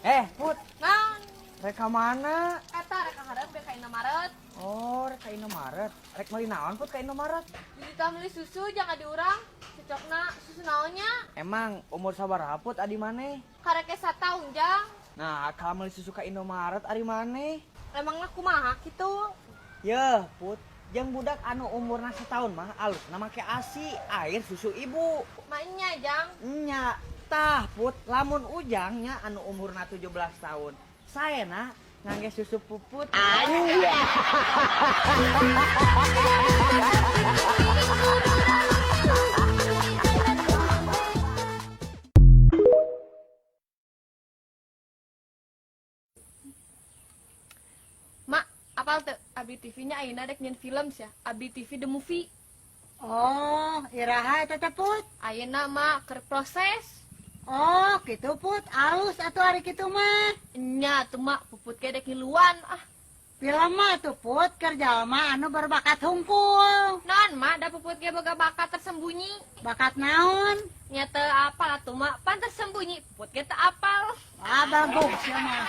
Put, Naon? Rek ka mana? Eta rek ka hareup ka Indomaret. Oh, rek ka Indomaret. Rek meuli naon, Put, ka Indomaret? Jadi meuli susu jangan diurang. Cocokna susu naonnya? Emang umur sabaraha, Put, adi maneh? Karek sataun, Jang. Nah, kalau meuli susu ka Indomaret ari maneh? Emangna kumaha kitu? Yeuh, Put, jeung budak anu umurna setahun mah alusna make ASI, air susu ibu. Maenya, Jang. Nya, tah Put, lamun ujangnya anu umurna 17 tahun. Saena ngangge susu Puput. Mak, apal teu? Abi TV-nya ayeuna rek nyieun film sia. Abi TV The Movie. Oh, iraha eta teh, Put? Ayeuna mak keur proses. Oh, kitu, Put, alus atuh ari kitu mah. Nya tuh mak, Puput ge dek ngiluan ah. Film mah tuh, Put, keur jalma anu berbakat hungkul. Naon mak, da Puput ge boga bakat tersembunyi. Bakat naon? Nya teu apal atuh mak, pan tersembunyi. Puput ge teu apal. Ah, bagus ya mah.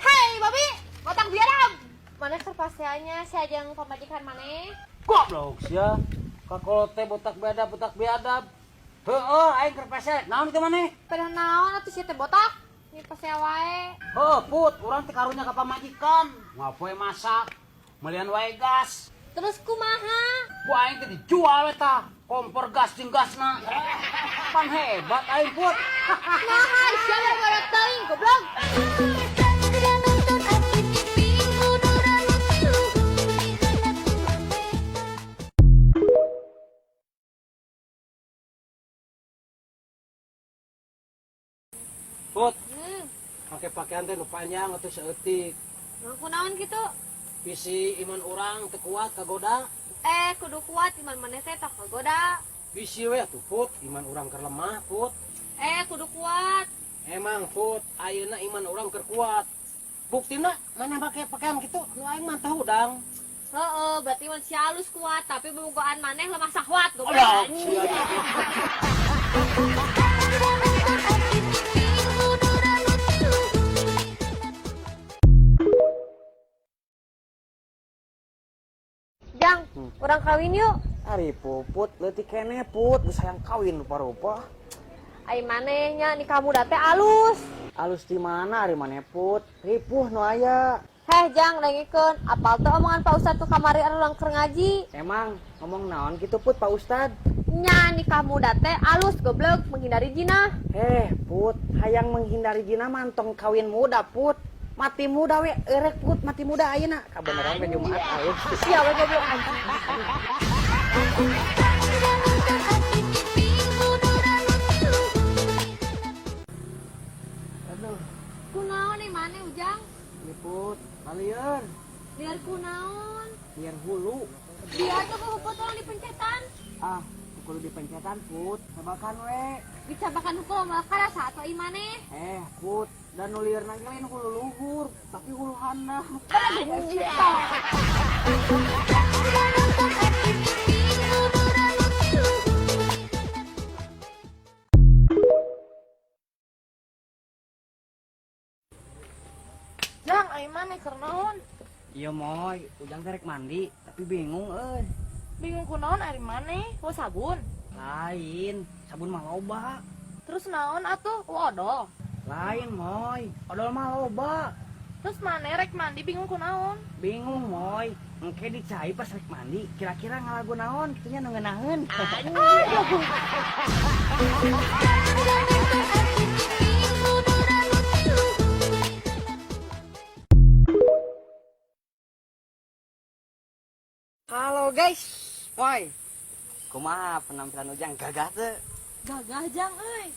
Hei, babi, botak biadab. Mana keur paseanya sia jeung pamajikan maneh? Goblok sia. Kakolot teh botak biadab, botak biadab. Heueuh, aing keur pese. Naon itu maneh? Pada naon atuh sia teh botak? Ini pasea wae. Heuh, Put, urang teh karunya ka pamajikan. Ngapoe masak, melian wae gas. Terus kumaha? Ku aing teh dijual we tah, kompor gas jeung gasna. Pan hebat aing, Put. Naha, sia baru teuing goblok. Put, pake pakaian teh nu panjang atuh saeutik. Nah, kunaon kitu? Bisi iman urang teu kuat kagoda. Kudu kuat iman maneh teh tah kagoda. Bisi we atuh, Put, iman urang keur lemah, Put. Kudu kuat. Emang, Put, ayeuna iman urang keur kuat. Buktina maneh make pakaian kitu, nu aing mah teu hudang. Heeh, berarti iman si halus kuat, tapi bobogohan maneh lemah sahwat, goblok. Alah, sia. Jang, urang kawin yuk. Ari Puput, leutik keneh Put, geus hayang kawin rupa-rupa. Ai maneh nya nikah muda teh alus. Alus di mana ari maneh Put? Ripuh nu aya. Heh, Jang, dengekeun. Apal teu omongan Pak Ustad tuh kamari anu urang keur ngaji? Emang ngomong naon kitu Put Pak Ustad? Nya nikah muda teh alus goblok menghindari jinah. Heh, Put, hayang menghindari jinah mah tong kawin muda, Put. Mati muda we, erek Put, mati muda ayeuna. Kabeneran we Jumat alus. Sia we goblok anjing. Aduh, Kunaon nih maneh Ujang? ieu Put, kalian Liar kunaon? Liar hulu. Dia tuh puput tolong dipencetan. Ah, kudu dipencetan Put, cabakan we. Dicabakan hukum malah karasa atau imane. Put, dan nu lieur ge lain hulu luhur, tapi hulu handap. Jang, ai maneh keur naon? Iya moy, Ujang teh rek mandi, tapi bingung euy. Bingung kunaon ari maneh? Wo sabun. Lain, sabun mah loba. Terus naon atuh? Wo odol. Lain moy, odol mah loba. Terus maneh rek mandi bingung kunaon? Bingung moy, engke dicai pas rek mandi, kira-kira ngalagu naon kitu nya nu ngeunaheun. Halo guys, moy. Kumaha penampilan Ujang gagah teu? Gagah Jang euy.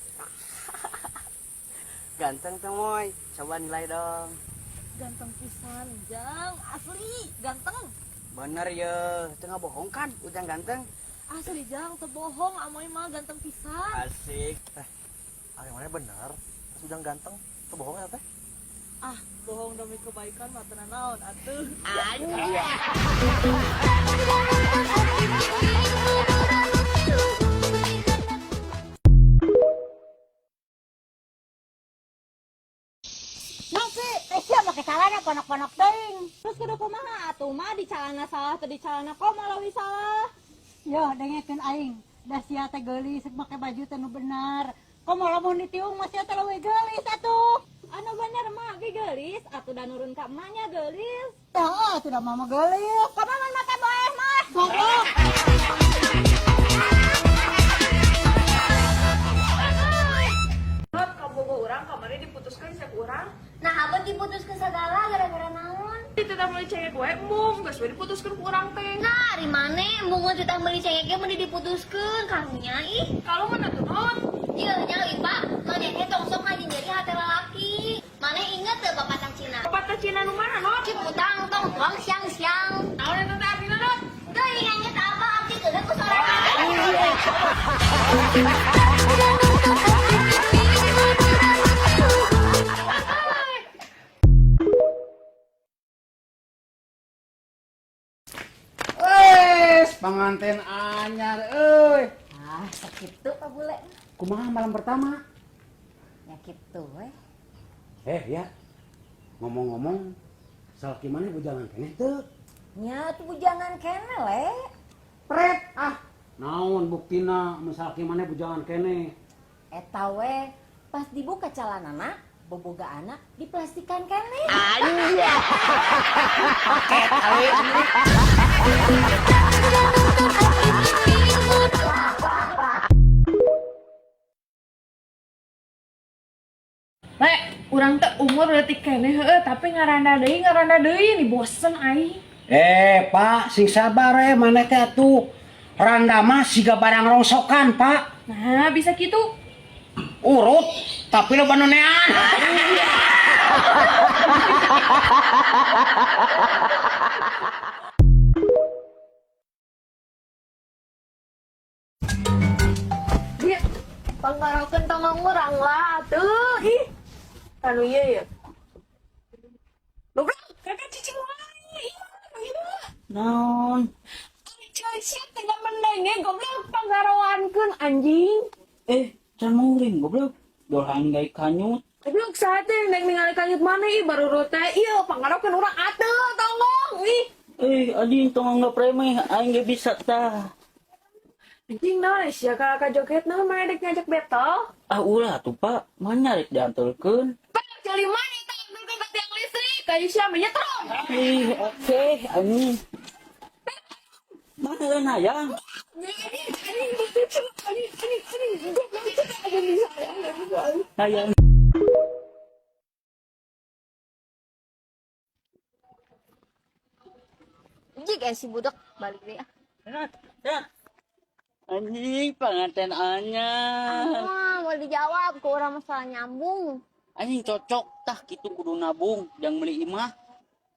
Ganteng teu moy? Coba nilai dong. Ganteng pisan Jang, asli ganteng. Bener ye, teu ngabohong kan Ujang ganteng? Asli Jang, teu bohong amoy mah ganteng pisan. Asik. Ari maneh bener, terus Ujang ganteng, teu bohong ya teh? Ah, bohong demi kebaikan mah teu naon atuh. Nanti, sia make calana ponok-ponok teuing. Terus kudu kumaha atuh mah di calana salah teu di calana kok malah salah. Yo, dengekeun aing. Da sia teh geulis make baju teh nu benar. Komo lamun ditiung mah sia teh leuwih geulis atuh. Anu bener mah ge geulis atuh da nurun ka emaknya geulis. Heeh, atuh da mama geulis. Kumaha mun make boeh mah? Goblok. Kabogoh urang kamari diputuskeun ku urang. Nah, abah diputuskeun segala gara-gara naon? Dititah meuli cengek wae embung, geus we diputuskeun ku urang teh. Nah, ari maneh embung titah meuli cengek ge mun diputuskeun karunya ih. Kalau mana tuh non? Ieu nya Ipa, maneh teh tong sok ngajin jadi hate lalaki. Maneh inget teu pepatah Cina? Pepatah Cina nu mana non? Ciputang tong tuang siang-siang. Naon eta teh artina non? Teu inget abah abdi geuleuh ku sorangan. Wes, panganten anyar euy. Ah, sakitu Pak Bule. Kumaha malam pertama? Ya kitu we. Ya. Ngomong-ngomong, salaki maneh bujangan keneh teu? Nya tuh bujangan keneh le. Pret ah. Naon buktina mun salaki maneh bujangan keneh? Eta we pas dibuka calanana bobogaana diplastikan keneh. Le, urang teh umur leutik keneh heueuh tapi ngaranda deui nih bosen aing. Pak, sing sabar maneh teh atuh. Randa mah siga barang rongsokan, Pak. Nah, bisa kitu. Urut tapi loba nu nean. Dia pangarakeun tongong urang lah atuh. Ih. Anu ieu ya. Goblok, kakak cicing wae. Ih, Naon? Coy, sia teh mendenge goblok pangarawankeun anjing. Can muring goblok. Dolan gawe kanyut. Goblok saha teh neng ningali kanyut maneh ih baru rote. Ieu pangarakeun urang atuh tongong ih. Anjing tong anggap remeh, aing ge bisa tah. Anjing naon sia ka joget naon maneh dek ngajak battle? Ah ulah tuh Pak, mana rek diantelkeun? Pak, jali maneh tah antelkeun ka tiang listrik. Kayak sia menyetrum. Ih, oke, anjing. Mana kan hayang? Hayang. Jik si budak balik deh ah. Rat. Anjing panganten anyar. Wah, mau dijawab ke orang masalah nyambung. Anjing cocok tah kitu kudu nabung jang meuli imah.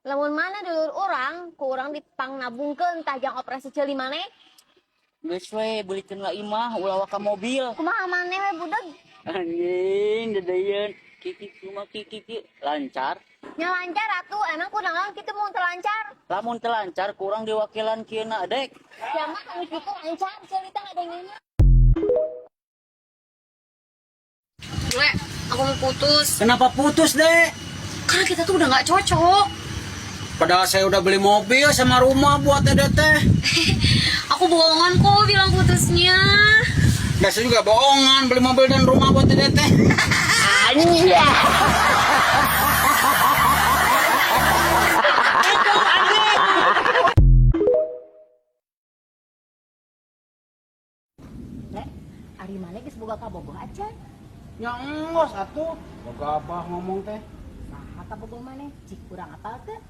Lamun mana dulur orang, ku urang dipang nabungkeun tah jang operasi ceuli maneh. Geus we beulikeun lah imah ulah waka mobil. Kumaha maneh we budak? Anjing dedeyeun kiki kumaha kiki lancar. Nya lancar atuh, emang kunaon kitu mun teu lancar? Lamun teu lancar kurang diwakilan kieu na dek. Ya mah anu kitu lancar ceuli teh ngadengena. Le, aku mau putus. Kenapa putus, Dek? Karena kita tuh udah gak cocok. Padahal saya udah beli mobil sama rumah buat Dede teh. Aku bohongan kok bilang putusnya. Nah, saya juga bohongan beli mobil dan rumah buat Dede teh. Le, ari maneh geus boga kabogoh acan? Ya engos atuh. Boga abah ngomong teh. Saha kabogoh maneh? Cik urang apal teu?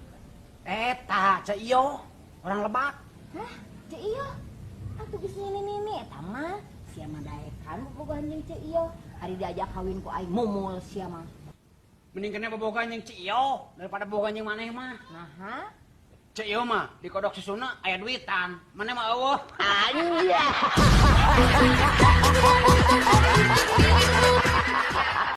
Eta, Ceu Iyo, orang Lebak. Hah? Ceu Iyo? Atuh geus nini-nini eta mah. Sia mah daekan bobogohan jeung Ceu Iyo. Ari diajak kawin ku aing mumul sia mah. Mending kena bobogohan jeung Ceu Iyo daripada bobogohan jeung maneh mah. Naha? Ceu Iyo mah dikodok susuna aya duitan, maneh mah eueuh. Anjay.